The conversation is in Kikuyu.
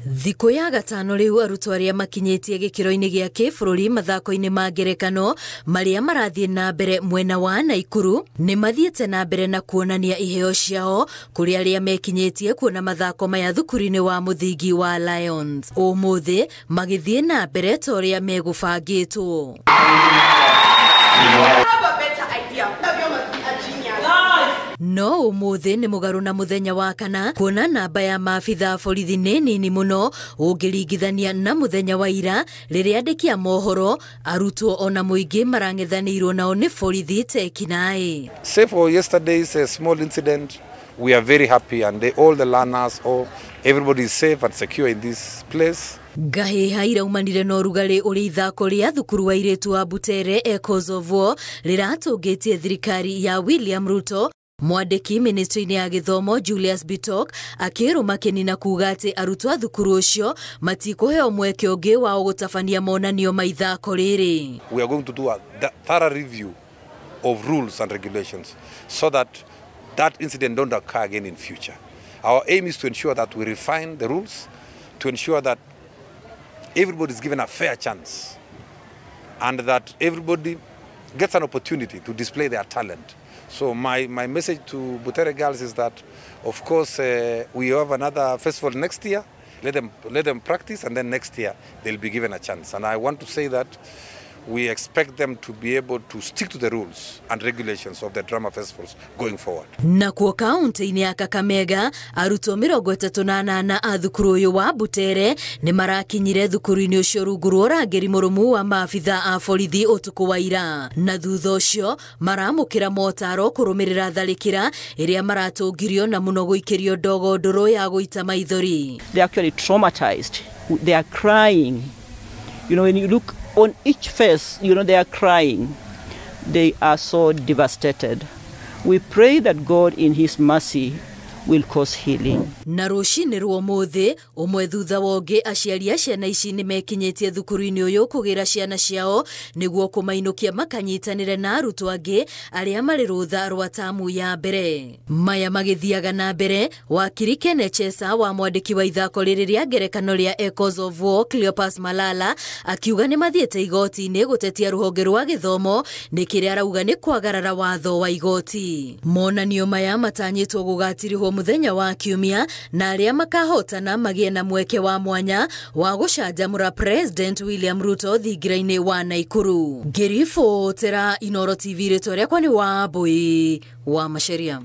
Thikũ ya gatano rĩu arutwo arĩa makinyĩtie gĩkĩro-inĩ gĩa kĩbũrũri mathako-inĩ ma ngerekano marĩa marathiĩ na mbere mwena wa Naikuru nĩ mathiĩte na mbere na kuonania iheo ciao kũrĩ arĩa mekinyĩtie kuona mathako maya thukuru-inĩ wa mũthingi wa Lions. Ũmũthĩ magĩthiĩ na mbere ta ũrĩa megũbangĩtwo. No ũmũthĩ nĩ mũgarũ na mũthenya wa kana kuona namba ya maabitha borithi nĩ nini mũno ũngĩringithania na mũthenya wa ira rĩrĩa andĩki a mohoro arutwo ona mũingĩ marang'ethanĩirwo nao nĩ borithi tekinaĩ. Save for yesterday's small incident, we are very happy and all the learners, everybody is safe and secure in this place. Ngahĩha iraumanire na ũrugarĩ ũrĩ ithako rĩa thukuru wa airĩtu wa Butere Echoes of War rĩratũngĩtie thirikari ya William Ruto. Mwandĩki ministry-inĩ ya gĩthomo Julius Bitok akĩrũma kĩni na kuga atĩ arutwo a thukuru ũcio matikũheo mweke ũngĩ wa gũtabania monanio ma ithako rĩrĩ. We are going to do a thorough review of rules and regulations so that that incident don't occur again in future. Our aim is to ensure that we refine the rules, to ensure that everybody is given a fair chance and that everybody gets an opportunity to display their talent. So my message to Butere girls is that, of course, we have another festival next year. Let them practice, and then next year they'll be given a chance. And I want to say that we expect them to be able to stick to the rules and regulations of the drama festivals going forward. Nakuo kaunti-inĩ ya Kakamega arutwo 38 a thukuru ũyũ wa Butere nĩ marakinyire thukuru-inĩ ũcio rungu rwa ũrangĩri mũrũmu wa maabitha a borithi ũtukũ wa ira, na thutha ũcio maramũkĩra motaro kũrũmĩrĩra tharĩkĩra ĩrĩa maratũngirio na mũno gũikĩrio ndogo ndũrũ ya gũita maithori. They are actually traumatized. They are crying. You know, when you look on each face, you know, they are crying. They are so devastated. We pray that God in his mercy will cause healing. Na rũcinĩ rwa ũmũthĩ ũmwe thutha wa ũngĩ aciari a ciana ici nĩ mekinyĩtie thukuru-inĩ ũyũ kũgĩra ciana ciao nĩguo kũmainũkia makanyitanĩre na arutwo angĩ arĩa marĩ rũtha rwa tamu ya mbere. Maya magĩthiaga na mbere, wakiri Kenneth Chesa wa mwandĩki wa ithako rĩrĩ rĩa ngerekano rĩa Echoes of War Cleopas Malala akiuga nĩ mathiĩte igoti-inĩ gũtetia rũhonge rwa gĩthomo nĩ kĩrĩa arauga nĩ kwagarara watho wa igoti. Monanio maya matanyĩtwo gũgatirihwo mũthenya wa kiumia na arĩa makahotana magĩe na mweke wa mwanya wa gũcanjamũra President William Ruto thingira-inĩ wa Naikuru. Ngĩribotera Inooro TV, rĩtwa rĩakwa nĩ Wambui wa Macharia.